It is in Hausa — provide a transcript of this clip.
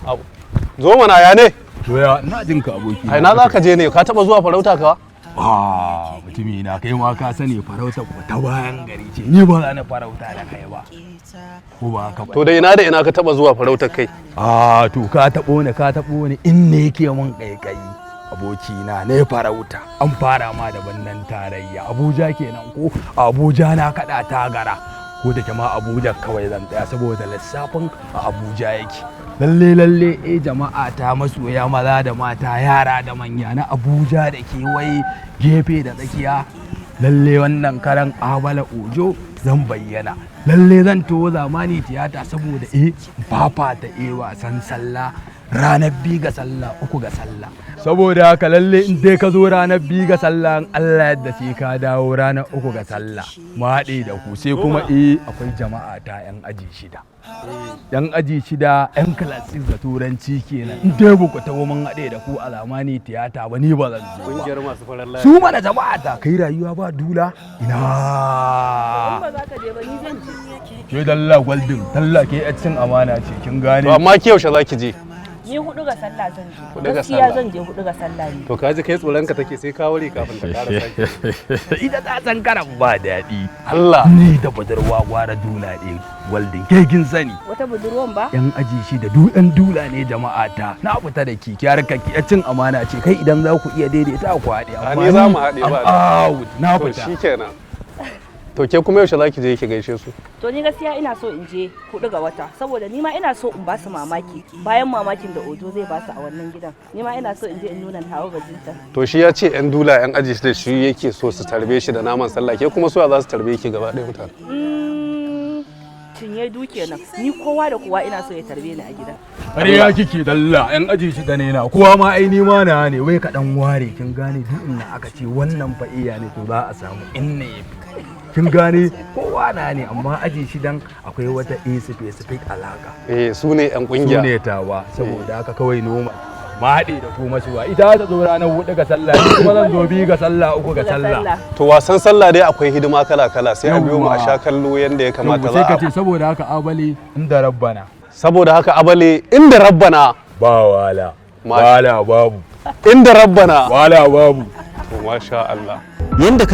Abu. Zo mana, ya ne? To ya, ina jin ka, aboki. A ina za ka je ne? Ka taba zuwa farauta ka? Ah, mutumi na, kai ma ka sani farauta ko ta bayan gari ce. Ni ba za na farauta da kai ba. Ko ba haka ba? To, da ina da ina ka taba zuwa farautar kai? Ah, to ka taɓo ni, ka taɓo ni in ne yake mun kaikayi. Aboki na ne, farauta. An fara ma da bannan tarayya. Abuja kenan ko? Abuja na kaɗa tagara. Ko da jama'a, Abuja kawai zan tsaya saboda lissafin a Abuja yake. Lalle lalle, eh, jama'a ta masoya, maza da mata, yara da manya na Abuja da kewaye, gefe da tsakiya, lalle wannan karan Abala Ojo zan bayyana. Lalle zan to Zamani Tiyata saboda fafata wasan sallah ranar 2 ga sallah, 3 ga sallah. Saboda haka lalle in dai ka zo ranar 2 ga sallah, in Allah yadda sai ka dawo ranar 3 ga sallah mu haɗe da ku. Sai kuma akwai jama'a ta yan aji shida, yan aji shida, yan class 6 da turanci kenan. In dai ba ku taho mun haɗe da ku a Zamani Tiyata ba, ni ba zan zo ba. Kungiyar masu farar laya. Su mana, jama'a ta kai, rayuwa ba dula ina. In ba za ka je ba, ni zan je. Ke dalla gwaldin dalla, ke yar cin amana ce, kin gane? To, amma ki yaushe za ki je? Ni 4 ga sallah zan je. 4 ga Gaskiya sallah. zan je 4 ga sallah ne. To, ka ji kai tsoron ka take, sai ka wuri kafin ta ƙara sake. Ita ta san karan ba daɗi. Allah. Ni da budurwa gwara dula ɗin gwaldin, ke kin sani. Wata budurwan ba? Yan aji shi da du yan dula ne, jama'a ta. Na fita da ki harkar ki yar cin amana ce. Kai, idan za ku iya daidaita ku haɗe. A, ni za mu haɗe ba. I'm out, na To fita. shikenan. To, ke kuma yaushe za ki je ki gaishe su? To, ni gaskiya ina so in je 4 ga wata saboda ni ma ina so in ba su mamaki bayan mamakin da Ojo zai ba su a wannan gidan. Ni ma ina so in je in nuna tawa bajinta. To, shi ya ce yan dula, yan aji da shi yake so su tarbe shi da naman sallah. Ke kuma suwa za su tarbe ki gaba ɗaya mutane? Cinye du kenan. Ni kowa da kowa ina so ya tarbe ni a gidan. Ƙarya kike dalla, yan aji shi da ne na kowa ma ai ni ma na ne, wai ka dan ware, kin gane? Duk inda aka ce wannan fa iya ne, to za a samu inna yafi, kin gane? Kowa na ne, amma aji shi dan akwai wata a specific alaka. Eh, su ne yan Su kungiya. ne tawa. Saboda haka kawai noma ma haɗe da ku masuwa. Ita ta zo ranar 4 ga sallah, ni kuma zan zo 2 ga sallah, 3 ga sallah. To, wasan sallah dai akwai hidima kala kala, sai a biyo mu a Yawwa. sha kallo yanda ya kamata. Yawwa, sai Za ka a ce saboda haka Abale, inda rabbana. Saboda haka Abale, inda rabbana. Ba wala. Masha. Wala babu. Inda rabbana. Wala babu. To, masha Allah. Yanda ka